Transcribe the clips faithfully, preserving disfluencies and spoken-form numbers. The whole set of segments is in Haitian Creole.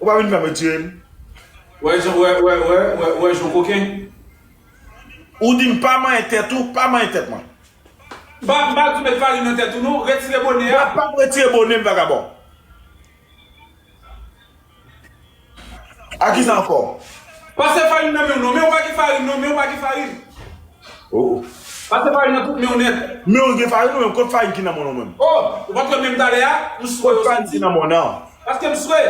Ou pa vin fè m retire l. Wè, jan, wè, wè, wè, wè, wè, jan koken. Ou di m pa manyen tèt ou, pa manyen tèt mwen. M pa, m pa di w met farin nan tèt ou non, retire bonè a. Mwen p ap retire bonè m, vagabon. A kisa ankò? Pase farin nan men w non, men w pa gen farin non, men w pa gen farin. Oh, oh. Pase farin nan tout men w nèt. Men w gen farin ou menm, kot farin ki nan men w menm? Oh, ou pa t wè menm talè a, m swe yo soti. Kot farin ki nan men w nan? Paske m swe.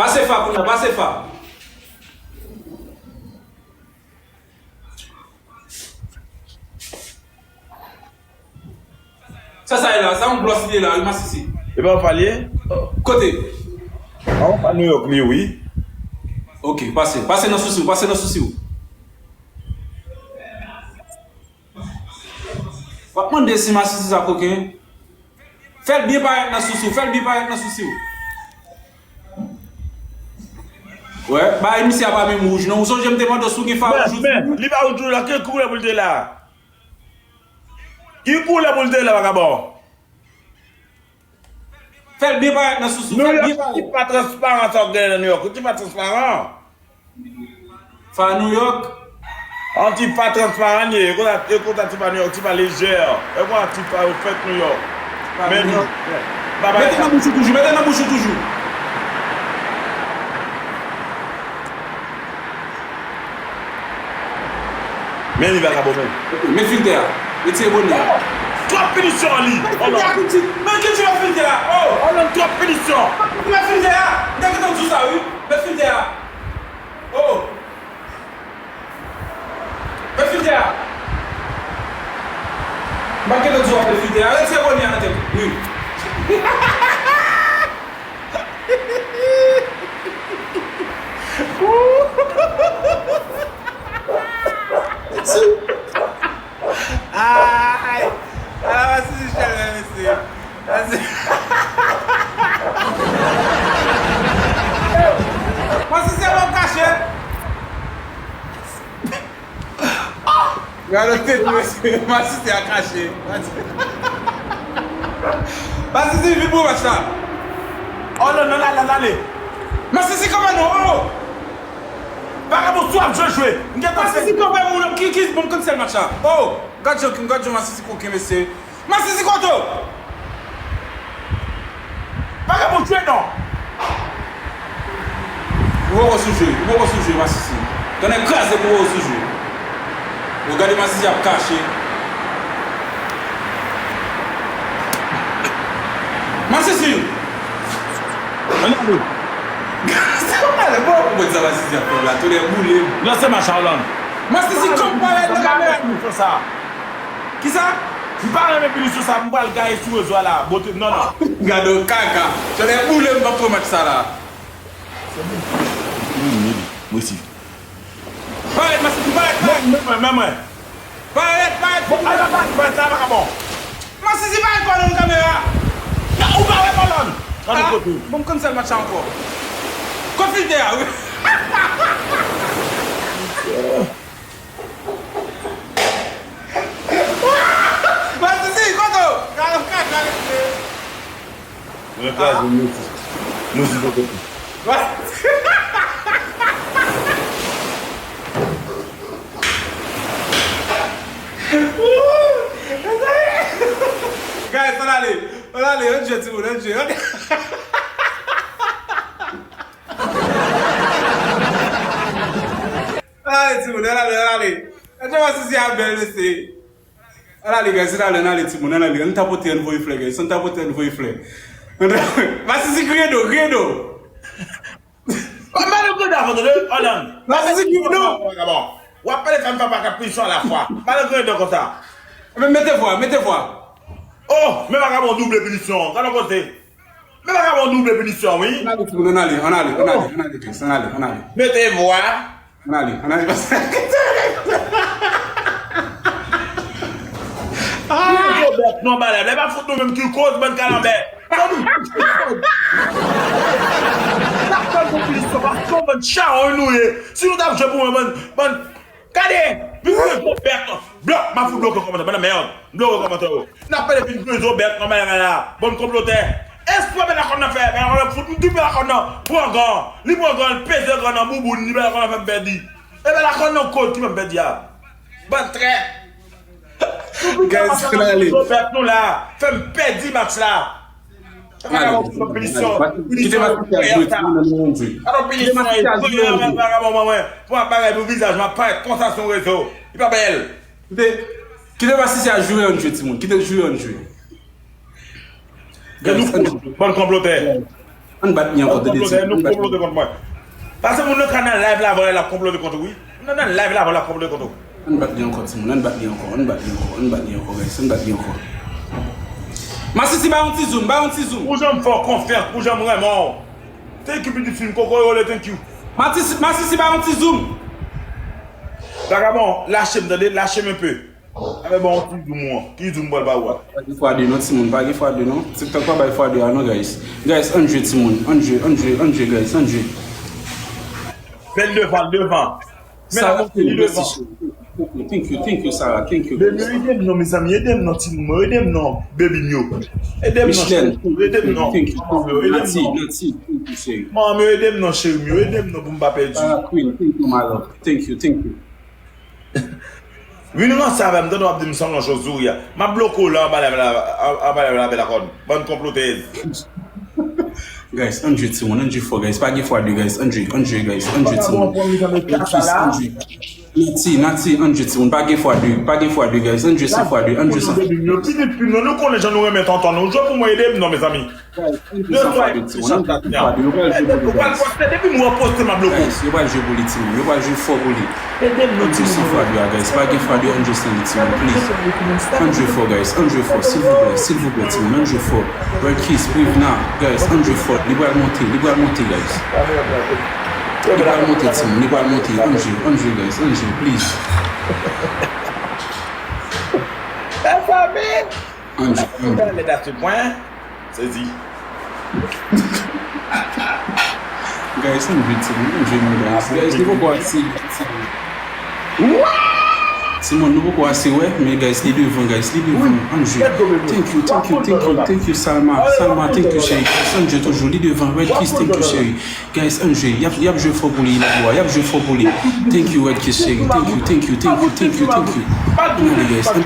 Pase fa kounye a, pase fa. Sa sa ye la, sa yon glòs li ye la, wi, masisi. E pa w pa l ye? Kote? A w pa New York li ye, wi. Ok, pase, pase nan sousi w, pase nan sousi w. W ap mande si masisi sa koken. Fè l byen parèt nan sousi w, fè l byen parèt nan sousi w. Wè, bagay misye a pa menm wouj non. Ou sonje m te mande w si w gen fa wouj ou di m. Men, men, li pa wouj la, ki koulè pou l te la? Ki koulè pou l te la, vagabon? Fè l byen parèt nan sousi w, fè l byen parèt. New York, ti pa transparan sa w genyen nan New York, ti pa transparan. Fa New York. An ti pa transparan ye, e konsa, e konsa ti pa New York, ti pa lejè. E konsa ti pa yo fèt New York. Men li. Mete nan bouch ou toujou, mete nan bouch ou toujou. Men li vagabon men. Met filtè a. Retire bonè a. Twòp pinisyon li. Met filtè a, Kouti. Men Kouti, met filtè a. Oh. Holland, twòp pinisyon. Met filtè a. M te gentan di w sa, wi. Met filtè a. Oh. Met filtè a. M pa t gentan di w ap met filtè a. Retire bonè a nan tèt ou. Wi. Ay! Ala masisi chèlbè, mesye. Masisi, masisi se w ap kache. Gade tèt mesye, masisi a kache. Masisi vin pou match la. Oh non, non, la, la, la, ale. Masisi kanpe non, oh! Vagabon, si w ap jwe, jwe. M gentan fè. Masisi kanpe moun, ki, ki, bon, m konn sèl match la. Oh! Gad jan, gad jan masisi koken, mesye. Masisi kote w? Vagabon jwe non. Ou poko sou jwe, ou poko sou jwe, masisi. Tonnè kraze pou ou sou jwe. Ou gade masisi ap kache. Masisi! Ann ale. Sa malè, bon, ou konprann sa masisi ap fè la, tonnè boule m. Lanse match la, Holland. Masisi, kòm parèt nan kamera. Kisa? M pa renmen pinisyon sa, m pral gaye sou rezo a la. Bote, non, non. Gade yon kaka. Tonnè boule m, m p ap pran match sa la. Se bon. Wi, wi, wi. Mèsi. Parèt, Masisi, parèt, parèt. Men, men, men, men, men. Parèt, parèt. Bon, ala, parèt, parèt, sa pa ka bon. Masisi, parèt, pa nan kamera. Nan, ou pa wè, Holland. Gade kote. Bon, m konn sèl match sa ankò. Kot filtè a, wi. Masisi, kote w? Gade kaka mesye. Mwen kraze Messi. Messi se kote. Guys, ann ale. Ann ale, ann jwe, timoun, ann jwe. Ann ale, timoun, ann ale, ann ale. Ann jwe, Masisi a bèl, mesye. Ann ale, guys, ann ale, ann ale, timoun, ann ale. Ann tapote, ann voye flè, guys. Ann tapote, ann voye flè. Masisi, griyen do, griyen do. Mwen pa nan griyen do avè w, tande, Holland. Masisi, griyen do. W ap pale fè m fè pa kat pinisyon alafwa. Pa nan griyen do konsa. Ebyen, mete vwa, mete vwa. Oh, men vagabon double pinisyon. Gade yon kote. Men vagabon double pinisyon, wi. Ann ale, timoun, ann ale, ann ale, ann ale, ann ale, guys, ann ale, ann ale. Mete vwa. Ann ale, ann ale, pase. Gwo bèt non, balè. Lè pa fout nou menm ki koz, bann kalanbè. Fò nou. N ap tann pou pinisyon, paske yon bann chawony nou ye. Si nou t ap jwe pou mwen, bann, bann Gade! Vin grenzo bèt! Blòk! M ap fout bloke kòmantè, bann mèd! M bloke kòmantè yo! N ap pale vin grenzo bèt nan bagay la! Bann konplotè! E Espwa Bèlakòn nan fè, Bèlakòn nan fout, m di Bèlakòn nan pran gan, li pran gan, l peze gan nan bouboun li, Bèlakòn nan fè m pèdi. E Bèlakòn nan kote ki fè m pèdi a? Bann trèt. Guys, fè n ale. Pèp nou la, fè m pèdi match la. Kite Masisi al jwe ti moun nan yon jwe. Kite Masisi al jwe yon jwe. Pou ap bagay pou vizaj, m ap parèt konsa sou rezo. Li pa bèl. Kite, kite Masisi al jwe yon jwe, timoun. Kite l jwe yon jwe. Guys, ann, bann konplotè. Ann bat li ankò, tande, timoun. Ann bat li ankò. Pase moun nan ka nan live la, vòlè l ap konplote kont ou, wi. Moun nan nan live la, vòlè l ap konplote kont ou. Ann bat li ankò, timoun. Ann bat li ankò. Ann bat li ankò. Ann bat li ankò, guys. Ann bat li ankò. Masisi, ba yon ti zoom, ba yon ti zoom. Ou janm fè w konfyans, ou janm renmen w. Thank you, pitit fi m, kokoyole, thank you. Masisi, Masisi, ba yon ti zoom. Vagabon, lache m, tande, lache m enpe. Anben, ba yon ti zoom ou an. Ki zoom m pral ba ou a? Pa gen fwa de non, timoun, pa gen fwa de non. TikTok pa bay fwa de a non, guys. Guys, ann jwe, timoun. Ann jwe, ann jwe, ann jwe, guys, ann jwe. Fè l devan, devan. Men la, Sarah, monte li devan. Thank you, thank you, Sarah, thank you. Baby, ede m non, mezanmi, ede m non, timoun mwen, ede m non, baby m yo. Ede m non, cheri m yo, ede m non, manman m yo, ede m non. Nati, Nati, thank you, cheri. Manman m yo, ede m non, cheri m yo, ede m non pou m pa pèdi. Sarah Queen, thank you, my love. Thank you, thank you. Vin ranse avè m, tande w ap di m sanble yon chòzouri a. M ap bloke w la anba live la, anba live la, Bèlakòn. Bann konplotèz. Guys, ann jwe timoun, ann jwe fò, guys. Pa gen fwa de, guys. Ann jwe, ann jwe, guys. Ann jwe timoun. Ann jwe. Nati, Nati, ann jwe timoun. Pa gen fwa de, pa gen fwa de, guys. Ann jwe san fwa de, ann jwe san fwa de. Pitit fi m yo, nou konnen jan nou renmen tonton nou. Jwe pou mwen, ede m non, mezanmi. Guys, ann jwe san fwa de, timoun. Ann jwe san fwa de. Yo pral jwe pou li, guys. Ou pral poste, depi m wè w poste, m ap bloke w. Guys, yo pral jwe pou li, timoun. Yo pral jwe fò pou li. Ede m non, timoun. Ann jwe san fwa de a, guys. Pa gen fwa de, ann jwe san li, timoun, please. Ann jwe fò, guys. Ann jwe fò, silvouplè, silvouplè, timoun. Ann jwe fò. Red Kiss, Privna, guys, ann jwe fò. Li pral monte, li pral monte, guys. Li pral monte, timoun. Li pral monte. Ann jwe, ann jwe, guys. Ann jwe, please. Ann jwe, ann jwe. Sezi. Guys, ann jwe timoun, ann jwe non, guys. Guys, nou poko ase, timoun. Timoun, nou poko ase, wè, men guys, li devan, guys, li devan. Ann jwe. Thank you, thank you, thank you, thank you, Salma. Salma, thank you, cheri. Ann jwe toujou, li devan. Red Kiss, thank you, cheri. Guys, ann jwe. Y ap, y ap jwe fò pou li, la, bwa. Y ap jwe fò pou li. Thank you, Red Kiss, cheri. Thank you, thank you, thank you, thank you, thank you. Ann ale, guys. Ann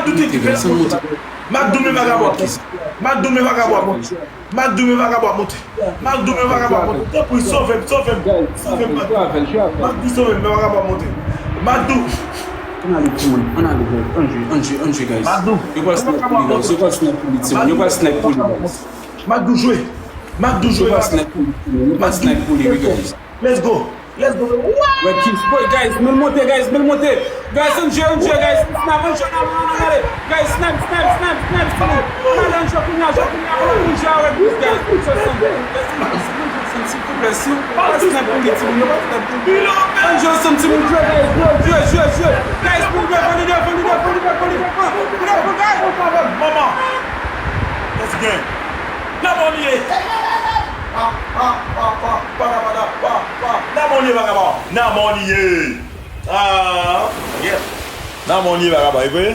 monte, guys, ann monte. Makdou, men vagabon ap monte. Makdou, men vagabon ap monte. Makdou, men vagabon ap monte. Tanpri, sove m, sove m. Sove m, Makdou. Makdou, sove m, men vagabon ap monte. Makdou. Ann ale, timoun. Ann ale, guys. Ann jwe, ann jwe, ann jwe, guys. Makdou. Yo pral snipe pou li, guys. Yo pral snipe pou li, timoun. Yo pral snipe pou li, guys. Makdou, jwe. Makdou, jwe. Yo pral snipe pou li, timoun. Yo pral snipe pou li, wi, guys. Let's go. Let's go. Red Kiss, boy, guys, men l monte, guys, men l monte. Guys, ann jwe, ann jwe, guys. Snap, ann jwe, ann ale. Guys, snap, snap, snap, snap, snap. Ann ale, ann jwe kounye a, jwe kounye a. Ann jwe a Red Kiss, guys. Ann jwe ansanm. Guys, ann jwe ansanm, silvouplè. Si yo pa snap pou li, timoun, yo pa snap pou li. Ann jwe ansanm, timoun, jwe, guys, jwe, jwe, jwe, jwe. Guys, pou li devan, li devan, li devan, li devan, li devan. Li devan, guys. Manman. Let's go. Nan men w li ye. Pa, pa, pa, pa, pa, pa, pa, pa, pa. Nan men w li ye, vagabon. Nan men w li ye. Ah, yes. Nan men w li ye, vagabon, e vre?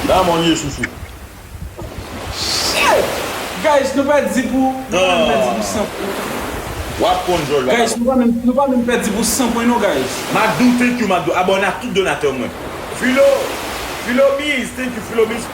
Nan men w li ye, chouchou. Shit! Guys, nou pèdi pou, nou pèdi pou san pwen. W ap konn jòj, vagabon. Guys, nou pa menm, nou pa menm pèdi pou san pwen, non, guys. Makdou, thank you, Makdou. Abòne ak tout donatè mwen. Filo, Filo Biz, thank you, Filo Biz.